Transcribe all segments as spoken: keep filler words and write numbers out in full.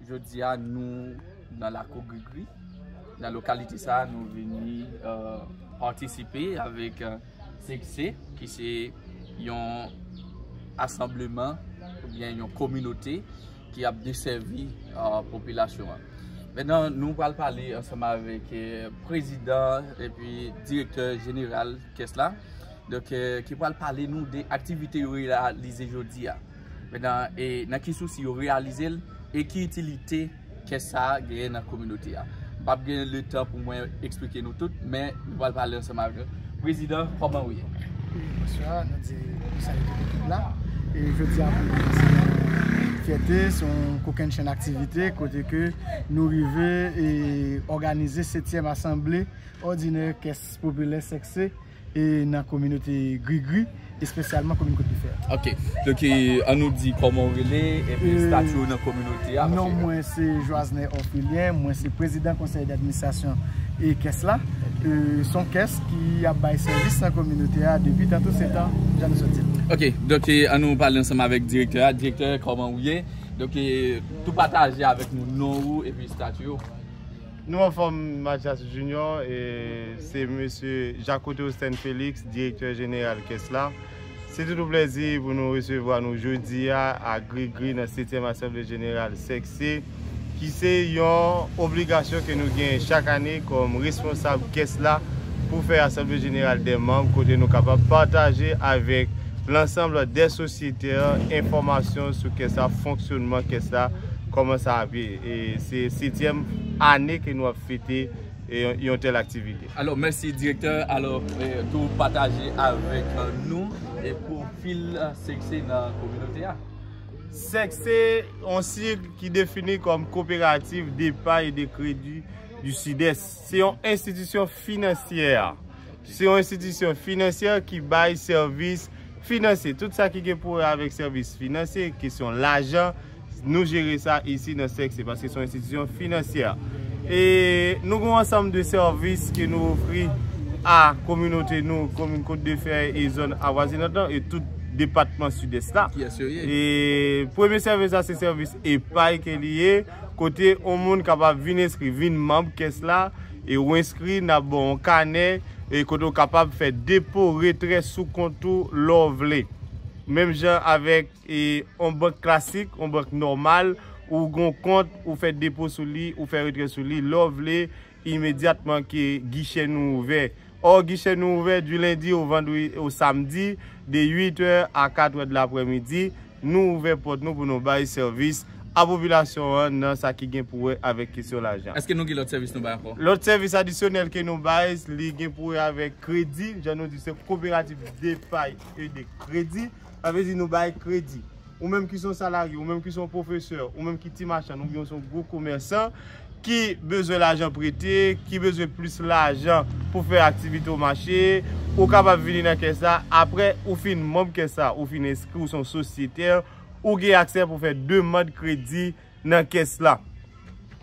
Jodi a, nou nan lakou Grigri. Nan lokalite sa a, nou vini, euh, patisipe avèk, euh, Seksé, ki se yon asanbleman oubyen yon kominote ki ap desèvi, euh, popilasyon an. Mentnan, nou pral pale ansanm avèk, euh, prezidan epi direktè jeneral kès la. Donk, euh, ki pral pale nou de aktivite yo reyalize jodi a. Mentnan, e nan ki sousi yo reyalize l e ki itilite kès sa a genyen nan kominote a. M p ap gen letan pou mwen eksplike nou tout, men nou pral pale ansanm avèk yo. Prezidan, kòman ou ye? Wi, bonswa, nou di nou salye tout ekip la. E jodi a pou nou, se yon fyète, se yon kokennchenn aktivite kote ke nou rive e òganize setyèm asanble òdinè kès popilè Seksé e nan kominote Grigri, espesyalman komin Kot de Fè. Ok. Donk, e, ann nou di kòman w rele, epi, e, estati w nan kominote a, paske non mwen se Joasner Orphelien, mwen se prezidan konsèy d'administrasyon e kès la. Ok. E, se yon kès ki ap bay sèvis nan kominote a depi tan tou se tan, jan nou sot di. Ok. Donk, e, ann nou pale ansanm avèk direktè a. Direktè, kòman w ye? Donk, e, tou pataje avèk nou non ou epi estati w. Nou anfòm, Mathias Junior, e se mesye Jacoté Ostène Félix, direktè jeneral kès la. Se tout yon plèzi pou nou resevwa nou jodi a, a Grigri nan setyèm asanble jeneral Seksé, ki se yon obligasyon ke nou genyen chak ane kòm responsab kès la pou fè asanble jeneral dè manm, kote nou kapab pataje avèk lansanm dè sosyete a enfòmasyon sou kès la, fonksyònman kès la, kòman sa ap ye. E se setyèm ane ke nou ap fete, e, yon, yon tèl aktivite. Alò, mèsi, direktè. Alò, e, tou pataje avèk, e, nou, e, pwofil, e, Seksé nan kominote a. Seksé, yon sig ki defini kòm Coopérative d'épargne et de crédit du Sud-Est. Se yon enstitisyon finansyè. Se yon enstitisyon finansyè ki bay sèvis finansye. Tout sa ki gen pou wè avèk sèvis finansye, kesyon lajan, nou jere sa isi nan Seksé, paske se yon enstitisyon finansyè. E nou gen yon ansanm de sèvis ke nou ofri a kominote nou, komin Kot de Fè e zòn avwazinant lan, e tout depatman Sidès la. Kiyès yo ye? E premye sèvis la, se sèvis epay ke li ye, kote yon moun kapab vin enskri, vin manm kès la, e ou enskri, n ap ba w yon kanè, e kote w kapab fè depo, retrè sou kont ou lè w vle. Menm jan avèk, e, yon bank klasik, yon bank nòmal, ou gen yon kont, ou fè depo sou li, ou fè retrè sou li, lè w vle, imedyatman ke gichè nou ouvè. Ò, gichè nou ouvè di lendi o vandredi, o samdi, de uit è a kat è de laprèmidi. Nou ouvè pòt nou pou nou bay sèvis a popilasyon an nan sa ki gen pou wè avèk kesyon lajan. Èske nou gen lòt sèvis nou bay ankò? Lòt sèvis adisyonèl ke nou bay, li gen pou wè avèk kredi. Jan nou di, se Coopérative d'épargne et de crédit. Sa vle di nou bay kredi. Ou menm ki se yon salarye, ou menm ki se yon pwofesè, ou menm ki ti machann, oubyen w se yon gwo komèsan ki bezwen lajan prete, ki bezwen plis lajan pou fè aktivite w mache, ou kapab vini nan kès la. Apre ou fin manm kès la, ou fin enskri, ou se yon sosyetè, ou gen aksè pou fè demann kredi nan kès la.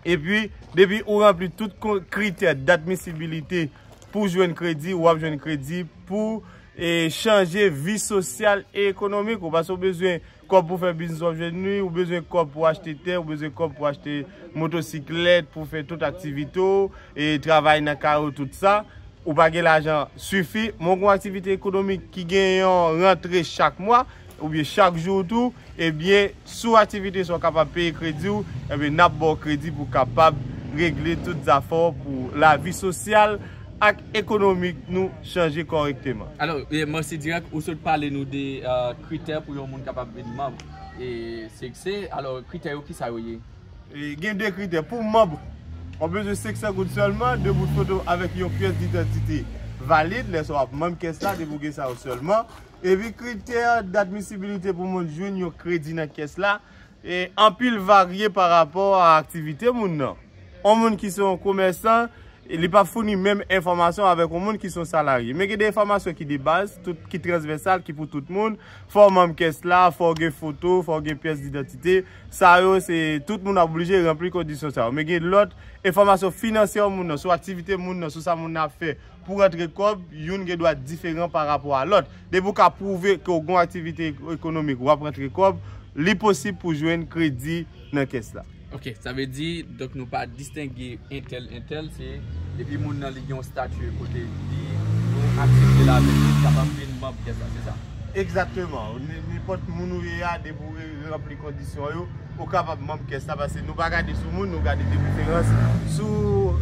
Epi, depi ou ranpli tout kon-, kritè d'admisibilite pou jwenn kredi, w ap jwenn kredi pou, e, chanje vi sosyal e ekonomik ou. Paske w bezwen kòb pou fè biznis w ap jwenn li, ou bezwen kòb pou achte tè, ou bezwen kòb pou achte motosiklèt, pou fè tout aktivite w, e travay nan kay ou, tout sa. Ou pa gen lajan sifi, men w gen yon aktivite ekonomik ki gen yon rantre chak mwa, oubyen chak jou tou, ebyen, sou aktivite sa w kapab peye kredi w, ebyen, n ap ba w kredi pou w kapab regle tout zafè w pou lavi sosyal ak ekonomik nou chanje kòrèkteman. Alò, e, Mèsi Dirèk, ou sot pale nou de, e, kritè pou yon moun kapab vin manm, e, Seksé. Alò, kritè yo, kisa yo ye? E, gen de kritè. Pou manm, w ap bezwen senk san goud sèlman, de bout foto avèk yon pyès didantite valid, lè sa w ap manm kès la, depi w gen sa yo sèlman. Epi kritè d'admisibilite pou moun jwenn yon kredi nan kès la, e, anpil varye pa rapò a aktivite moun nan. Yon moun ki se yon komèsan, li p ap founi menm enfòmasyon avèk yon moun ki se yon salarye. Men gen de enfòmasyon ki de baz, tout, ki transvèsal, ki pou tout moun. Fò w manm kès la, fò w gen foto, fò w gen pyès didantite. Sa yo, se tout moun ap oblije ranpli kondisyon sa yo. Men gen lòt enfòmasyon finansyè moun nan, sou aktivite moun nan, sou sa moun nan ap fè pou rantre kòb, youn gen dwa diferan pa rapò a lòt. Depi w ka pwouve ke w gen yon aktivite ekonomik, w ap rantre kòb, li posib pou jwenn kredi nan kès la. Ok, sa vle di, donk nou pa distenge entèl, entèl, se depi moun nan li gen yon stati kote li, nou aksepte l avèk li, li kapab vin manm kès la, se sa? Egzakteman. Nenpòt moun ou ye a, depi w ranpli kondisyon yo, ou kapab manm kès la, paske nou pa gade sou moun, nou gade de preferans sou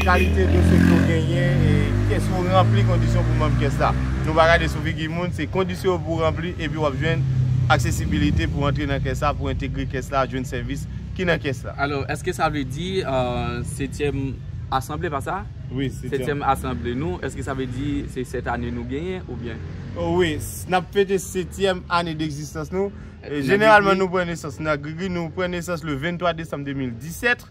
kalite dosye ke w genyen, e kès ou ranpli kondisyon pou manm kès la. Nou pa gade sou figi moun, se kondisyon yo pou w ranpli, epi w ap jwenn aksesibilite pou antre nan kès la, pou entegre kès la, jwenn sèvis ki nan kès la. Alò, èske sa vle di, euh, setyèm asanble, pa sa? Wi, setyèm. Setyèm asanble nou, èske sa vle di se sèt ane nou genyen, oubyen? Oh, wi, n ap fete setyèm ane degzistans nou. E jeneralman, nou pran nesans nan grigri, nou pran nesans le venntwa desanm de mil disèt.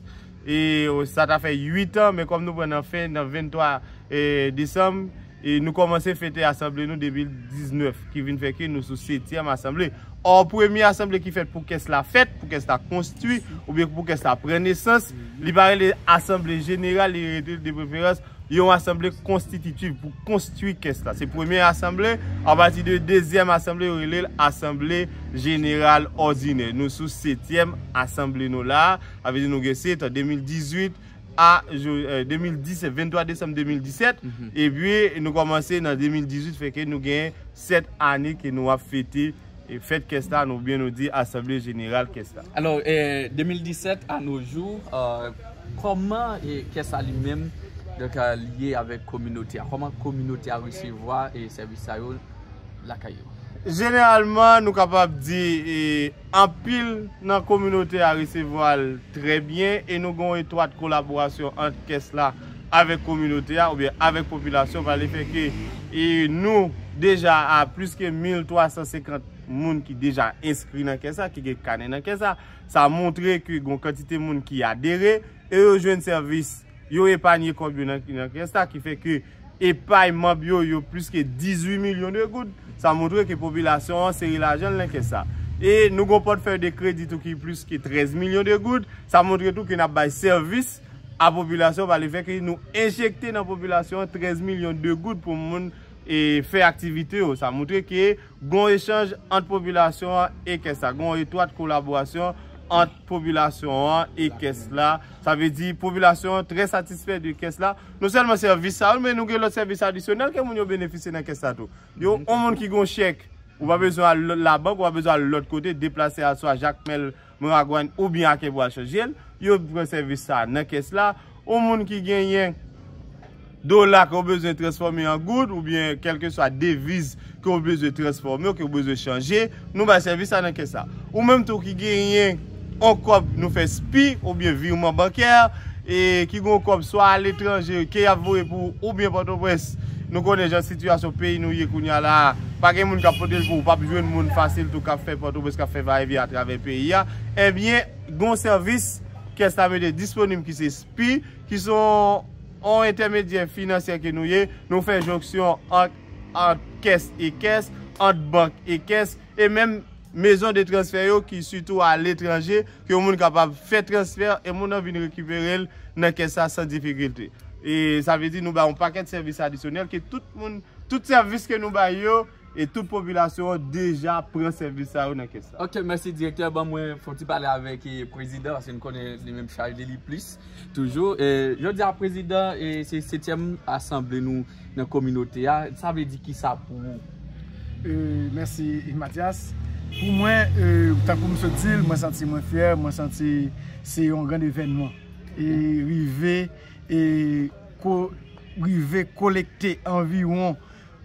E, oh, sa ta fè uit an, men kòm nou pran nan fen, nan venntwa, e, desanm, e nou kòmanse fete asanble nou de mil diznèf, ki vin fè ke nou sou setyèm asanble. Ò, premye asanble ki fèt pou kès la fèt, pou kès la konstwi, oubyen pou kès la pran nesans, li pa rele asanble jeneral, li rele de preferans yon asanble konstititif pou konstwi kès la. Se premye asanble, apati de dezyèm asanble, yo rele l asanble jeneral òdinè. Nou sou setyèm asanble nou la, sa vle di nou gen sèt an, de mil dizuit a, euh, de mil disèt, venntwa desanm de mil disèt, epi nou kòmanse nan de mil dizuit, fè ke nou gen sèt ane ke nou ap fete, e, fèt kès la, nou byen nou di asanble jeneral kès la. Alò, eh, de mil disèt a no jou, euh, kòman, eh, kès la li menm, donk, euh, li ye avèk kominote a? Kòman kominote a resevwa, eh, sèvis sa yo lakay yo? Jeneralman, nou kapab di, eh, anpil nan kominote a resevwa l trè byen e nou gen yon etwat kolaborasyon ant kès la avèk kominote a oubyen avèk popilasyon, pa le fè ke, e, nou deja a plis ke mil twa san senkant moun ki deja enskri nan kès la, ki gen kanè nan kès la. Sa montre ke gen yon kantite moun ki adere e yo jwenn sèvis, yo epanye kòb yo nan, nan kès la, ki fè ke epay manm yo, yo plis ke dizuit milyon de goud. Sa montre ke popilasyon an sere lajan l nan kès la. E nou gen yon pòtfèy de kredi tou ki plis ke trèz milyon de goud. Sa montre tou ke n ap bay sèvis a popilasyon pa le fè ke nou enjekte nan popilasyon an trèz milyon de goud pou moun, e, fè aktivite yo. Sa montre ke gen yon echanj ant popilasyon an e kès la. Gen yon etwat kolaborasyon ant popilasyon an e kès la. Sa vle di popilasyon an trè satisfè de kès la. Non sèlman sèvis sa yo, men nou gen lòt sèvis adisyonèl ke moun yo benefisye nan kès la tou. Yo, yon moun ki gen yon chèk, ou pa bezwen al labank, ou pa bezwen al lòt kote, deplase al swa Jakmèl, Miragwàn oubyen Aken pou al chanje l. Yo pran sèvis sa nan kès la. Yon moun ki genyen dola ke w bezwen transfòme an goud oubyen kèlkeswa deviz ke w bezwen transfòme, ke w bezwen chanje, nou bay sèvis sa nan kès la. Ou menm tou ki genyen yon kòb, nou fè spi oubyen virman bankè, e ki gen yon kòb swa aletranje ke y ap voye pou ou oubyen Pòtoprens. Nou konnen jan sitiyasyon peyi nou ye kounye a la a, pa gen moun k ap pote l pou ou, p ap jwenn moun fasil tou k ap fè Pòtoprens, k ap fè vayevyen atravè peyi a. Ebyen, gen yon sèvis kès la mete disponib ki se spi, ki se yon, yon entèmedyè finansyè ke nou ye. Nou fè jonksyon ant, ant kès e kès, ant bank e kès, e menm mezon de transfè yo ki sitou aletranje, ke yon moun kapab fè transfè e moun nan vin rekipere l nan kès la san difikilte. E sa vle di nou bay yon pakèt sèvis adisyonèl ke tout moun, tout sèvis ke nou bay yo, e tout popilasyon an deja pran sèvis sa yo nan kès la. Ok, mèsi direktè. Ban mwen fè yon ti pale avèk, e, prezidan, paske nou konnen li menm chaje li plis toujou. E, jodi a prezidan, e, se setyèm asanble nou nan kominote a. Sa vle di kisa pou ou? E, mèsi, Mathias. Pou mwen, e, tankou m sot di l, mwen santi mwen fyè, mwen santi se yon gran evènman. E rive, e ko-, rive kolekte anviwon,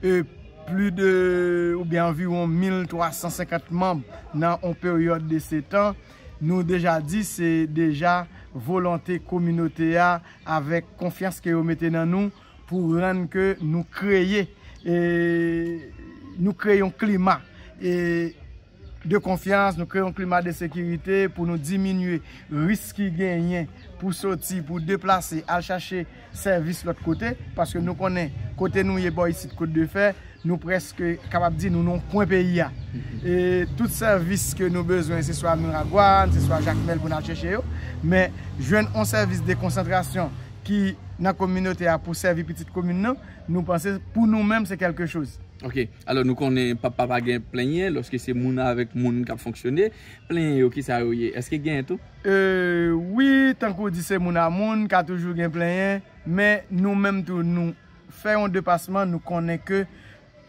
e, pli de, oubyen anviwon mil twa san senkant manm nan yon peryòd de sèt an. Nou deja di se deja volonte kominote a avèk konfyans ke yo mete nan nou pou rann ke nou kreye, e, nou kreye yon klima, e, de konfyans, nou kreye yon klima de sekirite pou nou diminye risk ki genyen pou soti, pou deplase, al chache sèvis lòt kote, paske nou konnen kote nou ye bò isit Kot de Fè, nou prèske kapab di nou nan yon kwen peyi a. E tout sèvis ke nou bezwen, se swa Miragwàn, se swa Jakmèl pou n al chèche yo, men jwenn yon sèvis de konsantrasyon ki nan kominote a pou sèvi pitit komin nan, nou panse pou nou menm se kèlke choz. Ok, alò nou konnen papa pa gen plenyen, lòske se moun avèk moun k ap fonksyone, plenyen yo kisa yo ye? Èske genyen tou? E, wi, tankou w di se moun a moun, ka toujou gen plenyen, men nou menm tou nou fè yon depasman, nou konnen ke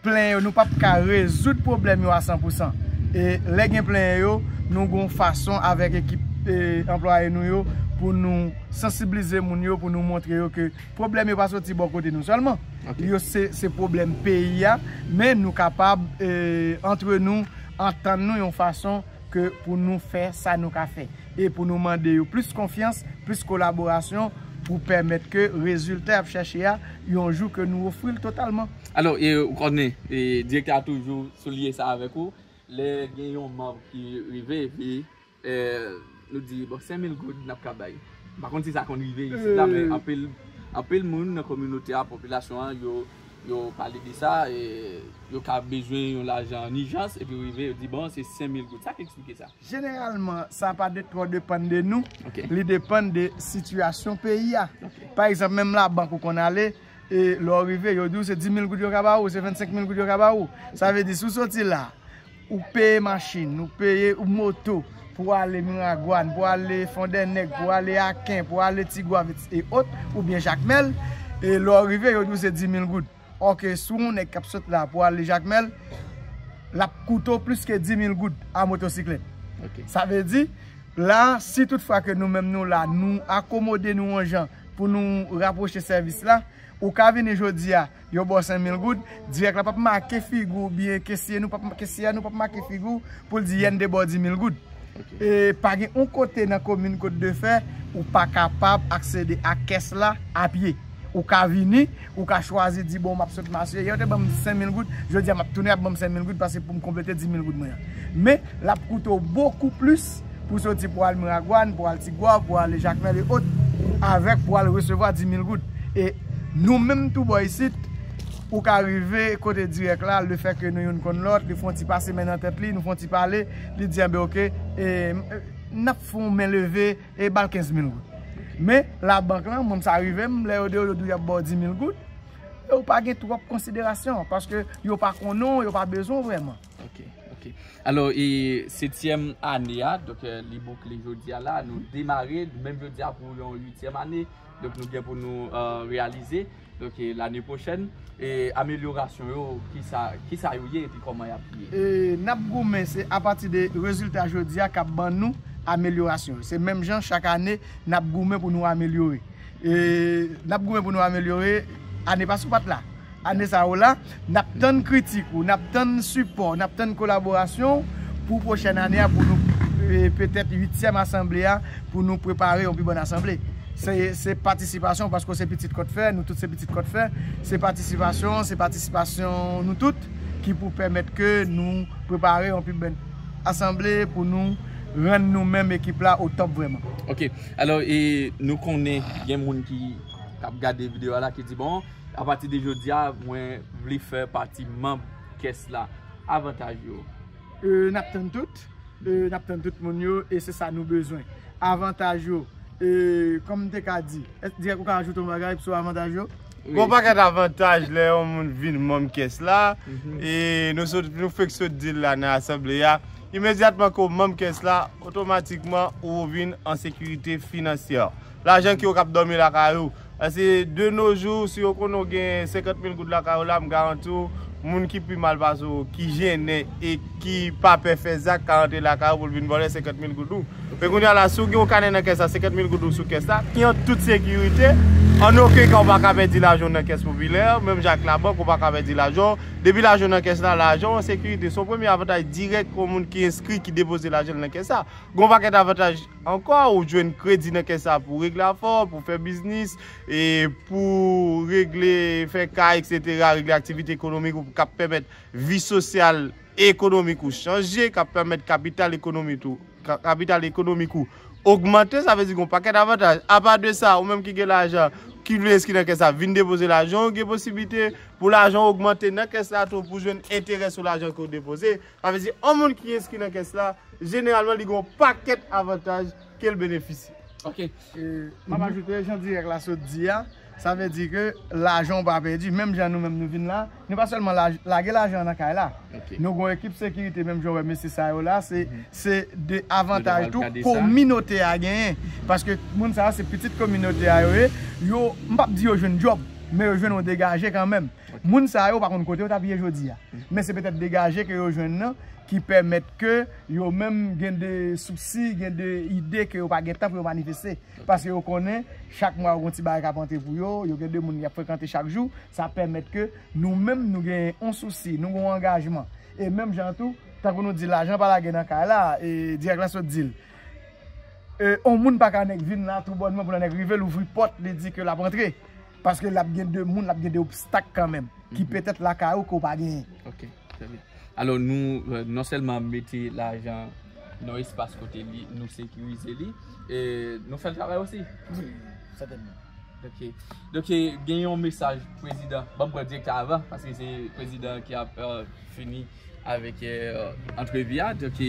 plenyen yo, nou p ap ka rezoud pwoblèm yo a san pou san. E lè gen plenyen yo, nou gon fason avèk ekip e, anplwaye nou yo pou nou sansiblize moun yo, pou nou montre yo ke pwoblèm yo pa soti bò kote nou sèlman. Ok. Yo se, se pwoblèm peyi a, men nou kapab e, antre nou antann nou yon fason ke pou nou fè sa nou ka fè e pou nou mande yo plis konfyans, plis kolaborasyon pou pèmèt ke rezilta y ap chèche a yon jou ke nou ofri l totalman. Alò, e, ou konnen, e, direktè a toujou souliye sa avèk ou. Lè gen yon manm ki rive, epi, e, nou di, bon, senk mil goud n ap ka bay. M pa konn si sa konn rive isit la, men anpil, anpil moun nan kominote a, popilasyon an, yo, yo pale de sa, e yo ka bezwen yon lajan an ijans, epi rive, yo di, bon, se senk mil goud. Sa k eksplike sa? Jeneralman, sa pa de twò depann de nou. Ok. Li depann de sitiyasyon peyi a. Ok. Pa egzanp, menm labank ou konn ale, e lè w rive, yo di w se dis mil goud yo ka ba ou, se vennsenk mil goud yo ka ba ou. Sa vle di, si w soti la, ou peye machin, ou peye ou moto pou w ale Miragwàn, pou w ale Fondènèg, pou w ale Aken, pou w ale Tigwav, et, et autres, oubyen Jakmèl, e lè w rive, yo di w se dis mil goud. Òke, si w yon nèg k ap sot la pou ale Jakmèl, l ap koute w plis ke dis mil goud a motosiklèt. Ok. Sa vle di, la, si toutfwa ke nou menm nou la, nou akomode nou yon jan pou nou rapwoche sèvis la, ou ka vini jodi a, yo ba w senk mil goud, dirèk la p ap make figi w, oubyen kesye nou p ap, kesye a nou p ap make figi w pou l di yèn te ba w dis mil goud. Ok. E pa gen yon kote nan komin Côte de Fer ou pa kapab aksede a kès la a pye. Ou ka vini, ou ka chwazi di, bon, m ap sot mache, yo te ban m senk mil goud, jodi a m ap tounen ap ban m senk mil goud paske pou m konplete dis mil goud mwen an. Men, l ap koute w bokou plis pou soti pou al Miragwàn, pou al Tigwav, pou ale Jakmèl et autres, avèk pou al resevwa dis mil goud. E nou menm tou bò isit, ou ka rive kote dirèk la, lefètke nou youn konn lòt, li fè yon ti pase men nan tèt li, nou fè yon ti pale, li di, enben, oke, e, n ap fè yon men leve, e ba l kenz mil goud. Men, labank lan, mwen sa rive m, lè yo de yo di w y ap ba w dis mil goud, e ou pa gen twòp konsiderasyon, paske yo pa konnen w, yo pa bezwen w vrèman. Ok, ok. Alò, e setyèm ane a, donk, e, li boukle jodi a la, nou demare, menm jodi a pou yon uityèm ane, donk nou gen pou nou, e, reyalize. Donk, e, lane pwochèn, e, amelyorasyon yo, kisa, kisa yo ye epi kòman y ap ye? E, n ap goumen, se apati de rezilta jodi a k ap ban nou amelyorasyon. Se menm jan, chak ane, n ap goumen pou nou amelyore. E, n ap goumen pou nou amelyore, ane pase w pa t la. Ane sa yo la, n ap tann kritik ou, n ap tann sipò, n ap tann kolaborasyon w pou pwochèn ane a, pou nou, e, petèt uityèm asanble a, pou nou prepare yon pi bòn asanble. Se, se patisipasyon, paske w se pitit Kòdfè, nou tout se pitit Kòdfè. Se patisipasyon, se patisipasyon nou tout ki pou pèmèt ke nou prepare yon pi bòn asanble pou nou rann nou menm ekip la o top vrèman. Ok, alò, e, nou konnen gen moun ki, k ap gade videyo a la ki di, bon, apati de jodi a, mwen vle fè pati manm kès la. Avantaj yo? E, n ap tann tout. E, n ap tann tout moun yo, e se sa nou bezwen. Avantaj yo, e, kòm m te ka di, èske dirèk ou ka ajoute yon bagay sou avantaj yo? Wi. Gon pakèt avantaj lè yon moun vin manm kès la, e nou sot, nou fèk sot di l la nan asanble a. Imedyatman ke w manm kès la, otomatikman ou vin an sekirite finansyè. Lajan ke w k ap dòmi lakay ou, paske de nos jours, si yo konnen w gen senkant mil goud lakay ou la, m garanti w, moun ki pi mal pase w, ki jennen e ki pa pè fè zak, ka rantre lakay ou pou l vin vòlè senkant mil goud ou. Men kounye a la, si w gen yon kanè nan kès la, senkant mil goud ou sou kès la, ki an tout sekirite, an okenn ka w pa ka pèdi lajan w nan kès popilè, menm jan ak labank, ou pa ka pèdi lajan w. Depi lajan w nan kès la, lajan w an sekirite. Se yon premye avantaj dirèk pou yon moun ki enskri, ki depoze lajan l nan kès la. Gon pakèt avantaj ankò, ou jwenn kredi nan kès la pou regle afè w, pou fè biznis, e pou regle, fè kay, etsetera, regle aktivite ekonomik ou k ap pèmèt vi sosyal e ekonomik ou chanje, k ap pèmèt kapital ekonomik ou, ka-, kapital ekonomik ou ogmante, sa vle di gon pakèt avantaj. Apa de sa, ou menm ki gen lajan, ki vle enskri nan kès la, vin depoze lajan w, gen posiblite pou lajan w ogmante nan kès la tou, pou jwenn enterè sou lajan ke w depoze. Sa vle di, yon moun ki enskri nan kès la, jeneralman, li gen yon pakèt avantaj ke l benefisye. Ok. E, m ap ajoute, jan dirèk la sot di a, Sa vle di ke lajan w pa pèdi. Menm jan nou menm nou vin la, nou pa sèlman laj- lage lajan nan kay la. Nou gen yon ekip sekirite, menm jan w wè mesye sa yo la, se se de avantaj tou kominote a genyen. Paske moun sa yo se pitit kominote a yo ye. Yo, m p ap di yo jwenn djòb, men yo jwenn yon degaje kanmenm. Moun sa yo pa konn kote yo t ap ye jodi a. Men se petèt degaje ke yo jwenn nan ki pèmèt ke yo menm gen de sousi, gen de ide ke yo pa gen tan pou yo manifeste. Paske yo konnen chak mwa yo gen yon ti bagay k ap antre pou yo, yo gen de moun y ap frekante chak jou, sa pèmèt ke nou menm nou gen yon sousi, nou gen yon angajman. E menm jan tou, tankou nou di lajan pa lage nan kay la, e dirèk la sot di l. E, yon moun pa ka nèk vin la toubònman pou l nèk rive, l ouvri pòt, li di ke l ap antre. Paske l ap gen de moun, l ap gen de obstak kanmenm, ki petèt lakay ou ke w pa genyen. Ok, trè byen. Alò, nou, euh, non sèlman mete lajan nan espas kote li, nou sekirize li, e nou fè l travay osi. Wi, sètènman. Ok. Donk, gen yon mesaj, prezidan. Ban m pran direktè avan, paske se prezidan ki ap, euh, fini avèk, euh, antrevi a. Donk,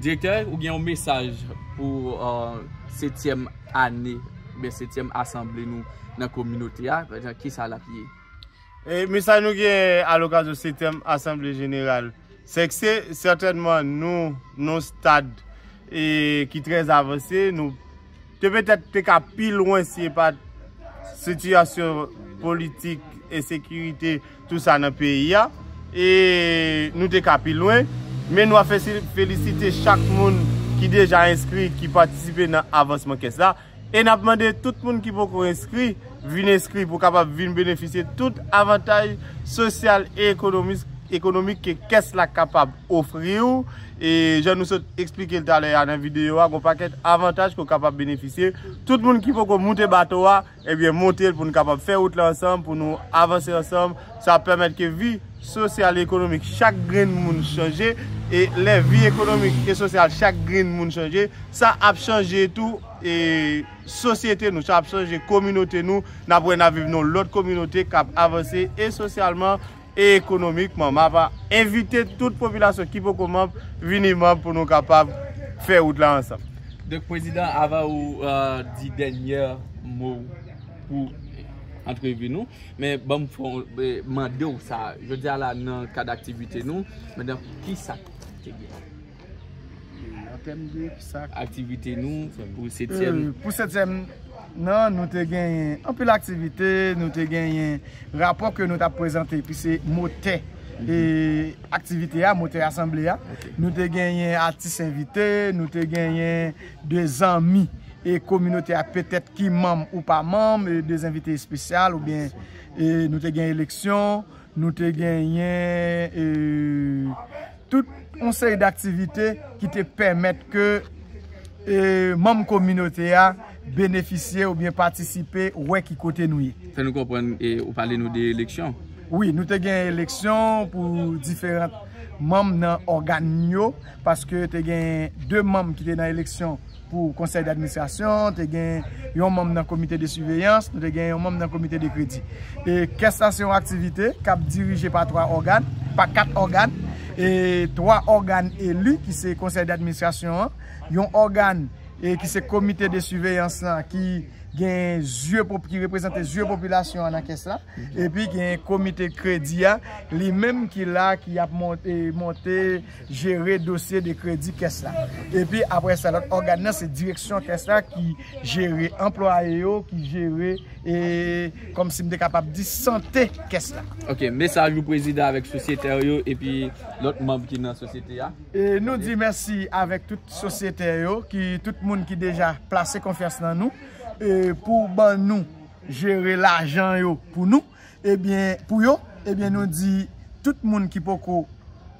direktè, ou gen yon mesaj pou, euh, setyèm ane, oubyen setyèm asanble nou nan kominote a, kisa l ap ye? E mesaj nou gen alokasyon setyèm asanble jeneral, se ke se sètènman nou, nou stad e ki trè avanse, nou te petèt te ka pi lwen si e pa t sitiyasyon politik, ensekirite, tou sa nan peyi a. E nou te ka pi lwen, men nou ap fesi- felisite chak moun ki deja enskri, ki patisipe nan avansman kès la. E n ap mande tout moun ki poko enskri, vin enskri pou kapab vin benefisye tout avantaj sosyal e ekonomis- ekonomik ke kès la kapab ofri w. E jan nou sot eksplike l talè a nan videyo a, gon pakèt avantaj ke w kapab benefisye. Tout moun ki poko moute bato a, ebyen, monte l pou n kapab fè wout la ansanm, pou nou avanse ansanm. Sa ap pèmèt ke vi sosyal e ekonomik chak grenn moun chanje. E lè vi ekonomik e sosyal chak grenn moun chanje, sa ap chanje tou e sosyete nou, sa ap chanje kominote nou. N ap wè n ap viv nan yon lòt kominote k ap avanse e sosyalman e ekonomikman. M ap envite tout popilasyon ki poko manm vini manm pou nou kapab fè wout la ansanm. Donk, prezidan, avan ou, euh, di dènyè mo w pou antrevi nou, men ban m fè yon, eh, mande w sa. Jodi a la, nan kad aktivite nou, men nan ki sa k te gen? An tèm de ki sa? Aktivite nou pou setyèm. Euh, pou setyèm nan, nou te genyen anpil aktivite, nou te genyen rapò ke nou t ap prezante, epi se motè e aktivite a, motè asanble a. Nou te genyen atis envite, nou te genyen de zanmi e kominote a, petèt ki manm ou pa manm, e de envite espesyal, oubyen, e nou te gen eleksyon, nou te genyen, e, tout yon seri d aktivite ki te pèmèt ke, e, manm kominote a benefisye oubyen patisipe, wè ki kote nou ye. Fè nou konprann, e, ou pale nou de eleksyon. Wi, nou te gen eleksyon pou diferan manm nan ògàn yo, paske te gen de manm ki te nan eleksyon pou konsèy d'administrasyon, te gen yon manm nan komite de siveyans, nou te gen yon manm nan komite de kredi. E kès la se yon aktivite k ap dirije pa twa ògàn, pa kat ògàn, e twa ògàn eli ki se konsèy d'administrasyon an, yon ògàn e ki se komite de siveyans lan ki gen zye pop- ki reprezante zye popilasyon an nan kès la. Epi gen komite kredi a, li menm ki la, ki ap monte, monte, jere dosye de kredi kès la. Epi apre sa, lòt ògàn nan, se direksyon kès la ki jere anplwaye yo, ki jere, e, kòmsi m te kapab di, sante kès la. Ok, mesaj ou prezidan avèk sosyetè yo epi lòt manm ki nan sosyete a. E nou di mèsi avèk tout sosyetè yo, ki, tout moun ki deja plase konfyans nan nou, e, pou ban nou jere lajan yo pou nou, ebyen, pou yo, ebyen, nou di tout moun ki poko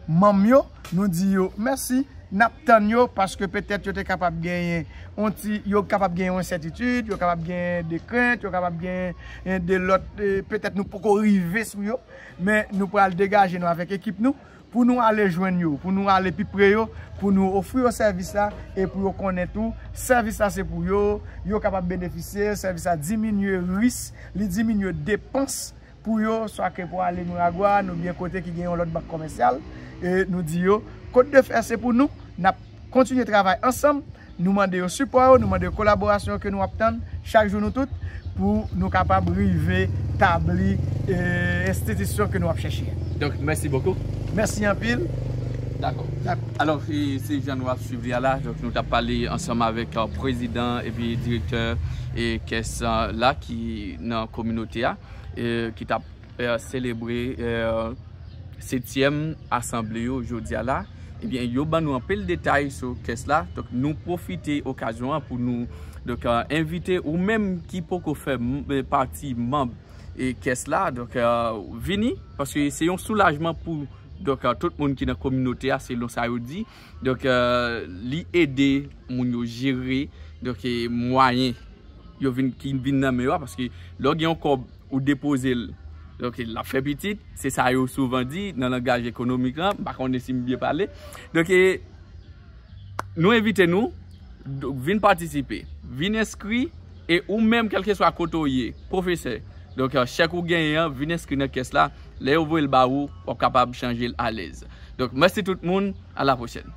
manm yo, nou di yo mèsi. N ap tann yo paske petèt yo te kapab genyen yon ti, yo kapab genyen yon ensètitid, yo kapab genyen de krent, yo kapab genyen de lòt, e, petèt nou poko rive sou yo, men nou pral degaje nou avèk ekip nou pou nou ale jwenn yo, pou nou ale pi pre yo, pou nou ofri yo sèvis la, e pou yo konnen tou, sèvis la se pou yo, yo kapab benefisye, sèvis la diminye ris, li diminye depans pou yo, swa ke pou ale Miragwàn oubyen kote ki gen yon lòt bank komèsyal, e nou di yo, Côte de Fer se pou nou, n ap kontinye travay ansanm, Nou mande yo sipò yo, nou mande yo kolaborasyon ke nou ap tann chak jou nou tout pou nou kapab rive tabli eh, enstitisyon ke nou ap chèche a. Donk, mèsi bokou. Mèsi anpil. Dakò. Alò, e, se jan nou ap swiv li a la, donk nou t ap pale ansanm avèk uh, prezidan epi direktè e kès uh, la ki nan kominote a, e, ki t ap uh, selebre uh, setyèm asanble yo jodi a la. Ebyen, yo ban nou anpil detay sou kès la. Donk, nou pwofite okazyon an pou nou donk, uh, envite ou menm ki poko fè pati manb e kès la. Donk, uh, vini, paske se yon soulajman pou donk, uh, tout moun ki nan kominote a, selon sa yo di. Donk, uh, li ede moun yo jere donk, e mwayen yo vin, ki vin nan men yo a, paske lè w gen yon kòb ou depoze l, donk l ap fè pitit, se sa yo souvan di nan langaj ekonomik lan, m pa konnen si m byen pale. Donk, e, nou envite nou, vin patisipe, vin enskri, e ou menm, kèlkeswa kote w ye, pwofesè, donk, chèk ou genyen an, vin enskri nan kès la, lè yo voye l ba ou, w ap kapab chanje l alèz. Donk, mèsi tout moun, a la pwochèn.